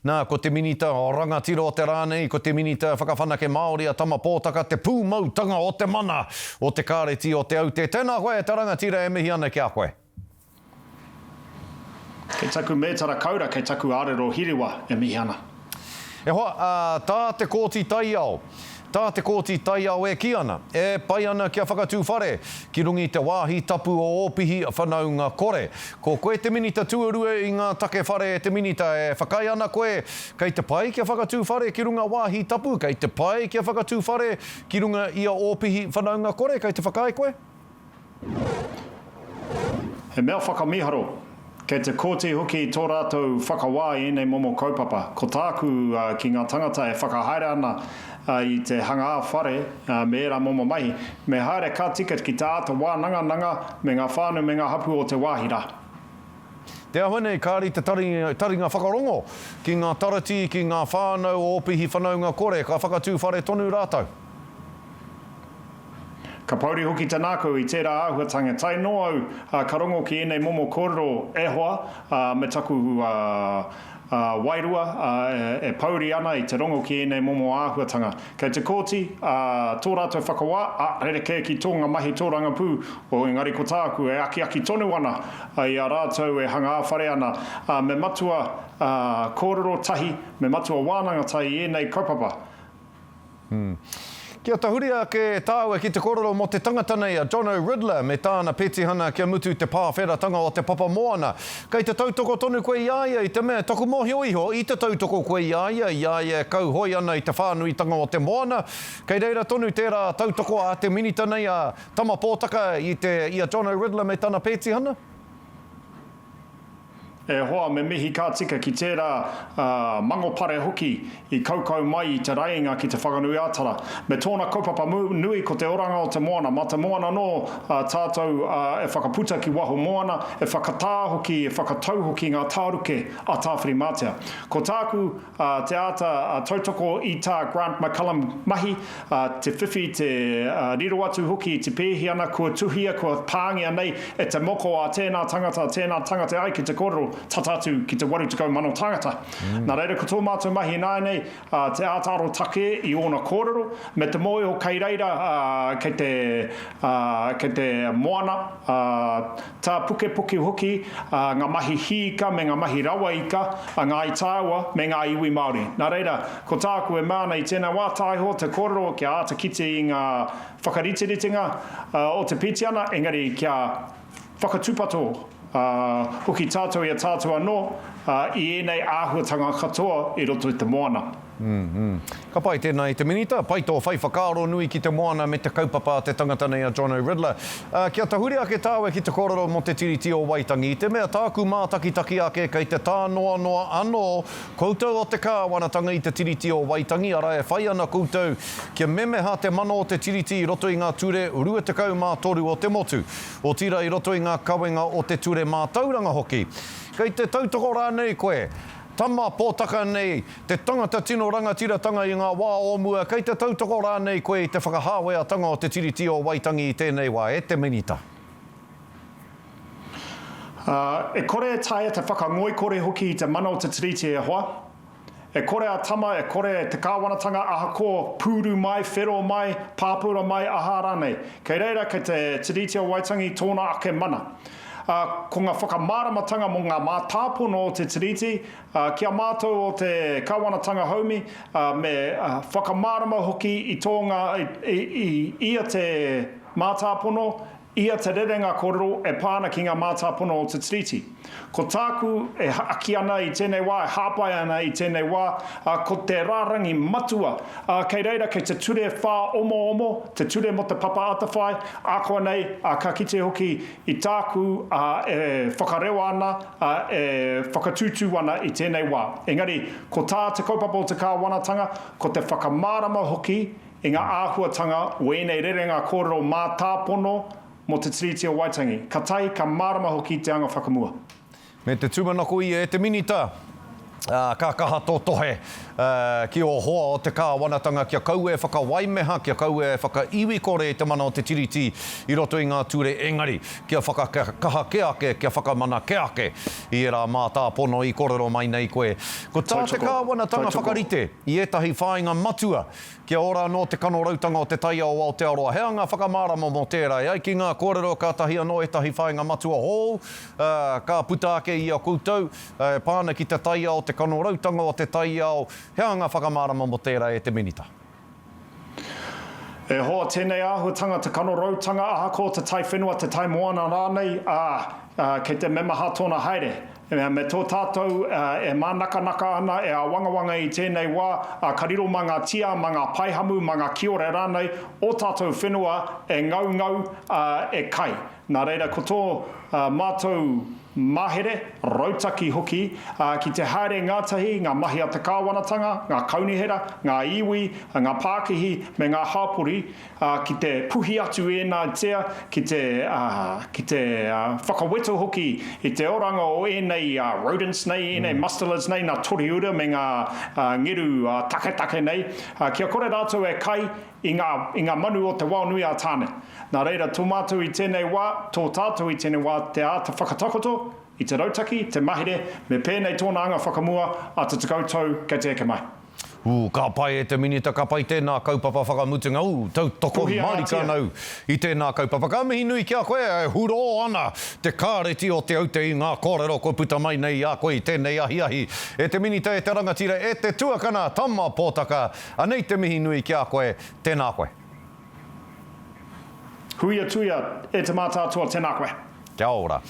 Nā, ko te Minita rangatira o te rā nei, ko te Minita Whakawhanake Māori a Tama Pōtaka te pūmautanga o te mana o te Kāreti o Te Aute. Tēnā koe e te rangatira e mihi ana ki a koe. Kei taku mētara kaura, kei taku ārero hiriwa e mihi ana. E hoa, ā, tā te Kōti Taiao, tā te Kōti Taiao e kī ana, e pai ana kia whakatū whare ki runga i te wāhi tapu o Ōpihi whanaunga kore. Ko koe te Minita tuarua i ngā take whare e te Minita, e whakaae ana koe kei te pai kia whakatū whare ki runga wāhi tapu, kei te pai kia whakatū whare ki runga i a Ōpihi whanaunga kore, kei te whakaae koe? He mea whakamīharo, kei te kōti hoki tō rātou whakawā i ēnei momo kaupapa. Ko tāku ki ngā tangata e whakahaere ana i te hangā whare me ērā momo mahi, me haere ka tika ki te āta wānangananga me ngā whānau me ngā hapū o te wāhi rā. Te āhua nei, kāre i te taringa whakarongo ki ngā taratī, ki ngā whānau o Ōpihi whanaunga kore, ka whakatū whare tonu rātou. Ka pouri hoki te nākau i tērā āhuatanga, tae noa au ka rongo ki ēnei momo kōrero e hoa, me taku wairua e pouri ana i te rongo ki ēnei momo āhuatanga. Kei te kōti tō rātou whakawā, ā, rerekē ki tō ngā mahi tōrangapū, engari ko tāku e akiaki tonu ana i a rātou e hanga whare ana, me matua kōrero tahi, me matua wānanga tahi i ēnei kaupapa. Kia tahuri ake tāua ki te kōrero mō te tangata nei a Jono Ridler me tāna petihana kia mutu te pāwheratanga o te papa moana. Kei te tautoko tonu koe i a ia i te mea, taku mōhio iho, i te tautoko koe i a ia, i a ia e kauhoe ana i te whānuitanga o te moana. Kei reira tonu tērā tautoko a te minita nei a Tama Pōtaka i te, i a Jono Ridler me tana petihana? E hoa, me mihi ka tika ki tērā mangopare hoki i kaukau mai i te raenga ki Te Whanganui-a-Tara. Me tōna kaupapa nui ko te oranga o te moana. Mā te moana anō tātou e whakaputa ki waho moana, e whakatā hoki, e whakatau hoki ngā tāruke a Tāwhirimātea. Ko tāku, te āta tautoko i tā Grant McCallum mahi, te whiwhi, te riro atu hoki i te pēhi ana kua tuhia, kua pāngia nei e te moko a tēnā tangata, tēnā tangata e ai ki te kōrero, tata atu ki te 80,000 tāngata. Nā reira, ko tō mātou mahi ināianei, te āta arotake i ōna kōrero, me te mōhio kei reira, kei te, kei te moana, Tāpukepuke hoki ngā mahi hīika me ngā mahi rawa ika a Ngāi Tāua me ngā iwi Māori. Nā reira, ko tāku e mea ana i tēnei wā, tae iho te kōrero kia āta kite i ngā whakariteritenga o te pītiana, engari kia whakatūpato hoki tātou i a tātou anō i ēnei āhuatanga katoa i roto i te moana. Ka pai tēnā i te Minita, pai tō whai whakaaro nui ki te moana me te kaupapa a te tangata nei a Jono Ridler. Kia tahuri ake tāua ki te kōrero mō te Tiriti o Waitangi, i te mea tāku mātakitaki ake kei te tānoanoa anō koutou o te kāwanatanga i te Tiriti o Waitangi, arā e whai ana koutou kia memeha te mana o te Tiriti i roto i ngā ture 23 o te motu, otirā i roto i ngā kawenga o te ture mātauranga hoki. Kei te tautoko rānei koe? Tama pōtaka nei, te tangata tino rangatiratanga i ngā wā o mua, kei te tautoko rānei koe i te whakahāweatanga o te Tiriti o Waitangi i tēnei wā, e te Minita? Ā, e kore e taea te whakangoikore hoki i te mana o te Tiriti e hoa. E kore a Tama, e kore te kāwanatanga ahakoa pūru mai, whero mai, pāpura mai, aha rānei. Kei reira, kei te Tiriti o Waitangi tōna ake mana. Ā, ko ngā whakamāramatanga mō ngā mātāpono o te Tiriti, ā, ki a mātou o te Kāwanatanga haumi, ā, me whakamārama hoki i tō ngā, i, i, ia te mātāpono, ia te rerenga kōrero e pā ana ki ngā mātāpono o te Tiriti. Ko tāku e aki ana i tēnei wā, e hāpai ana i tēnei wā, ā, ko te rārangi matua, ā, kei reira kei te ture whāomoomo, te ture mō te Papa Atawhai, ākuanei, ā, ka kite hoki I tāku, ā, e whakarewa ana, ā, e whakatūtū ana i tēnei wā. Engari, ko tā te kaupapa o te kāwanatanga, ko te whakamārama hoki i ngā āhuatanga o ēnei rerenga kōrero mātāpono mō Te Tiriti o Waitangi. Ka tahi, ka mārama hoki te anga whakamua. Me te tūmanako ia e te Minita. Ā, ka kaha tō tohe ki ō hoa o te kāwanatanga kia kaua e whakawaimeha, kia kaua e whakaiwikore i te mana o te Tiriti i roto i ngā ture, engari, kia whakakaha kē ake, kia whakamana kē ake i ērā mātāpono i kōrero mai nei koe. Ko tā te kāwanatanga whakarite i ētahi whāinga matua kia ora anō te kanorautanga o te taiao o Aotearoa. He anga whakamārama mō tērā? E ai ki ngā kōrero kātahi anō ētahi whāinga matua hou, ā, ka puta ake i a koutou, E pā ana ki te taiao, te kanorautanga o te taiao, he aha ngā whakamārama mō tērā e te Minita? E hoa, tēnei āhuatanga te kanorautanga ahakoa te tai whenua, te tai moana rānei, ā, kei te memaha tōna haere. Me tō tātou e mānakanaka ana, e āwangawanga i tēnei wā, ā, ka riro mā ngā tia, mā ngā paihamu, mā ngā kiore rānei ō tātou whenua e ngaungau, ā, e kai. Nā reira, ko tō mātou mahere, rautaki hoki, ā, ki te haere ngātahi ngā mahi a te kāwanatanga, ngā kaunihera, ngā iwi, ngā pākihi me ngā hapori, ā, ki te puhi atu ēnā tea, ki te, ā, ki te whakaweto hoki i te oranga o ēnei rodents nei, ēnei mustelids nei, ngā toriura me ngā ngeru taketake nei, ā, kia kore rātou e kai i ngā, i ngā manu o te wao nui a Tāne. Nā reira, tō mātou i tēnei wā, tō tātou i tēnei wā, te āta whakatakoto i te rautaki, te mahere, me pēnei tōna anga whakamua a te 10 tau kei te eke mai. Ū, ka pai e te Minita, ka pai tēnā kaupapa whakamutunga, ū, tautoko Puhia mārika ātia. ana au i tēnā kaupapa. Ka mihi nui ki a koe, e hurō ana te kāreti o Te Aute i ngā kōrero kua puta mai nei i a koe i tēnei ahiahi. E te Minita, e te rangatira, e te tuakana, Tama Pōtaka, Anei te mihi nui ki a koe, tēnā koe. Huia tuia, e te mātātoa, tēnā koe. Kia ora.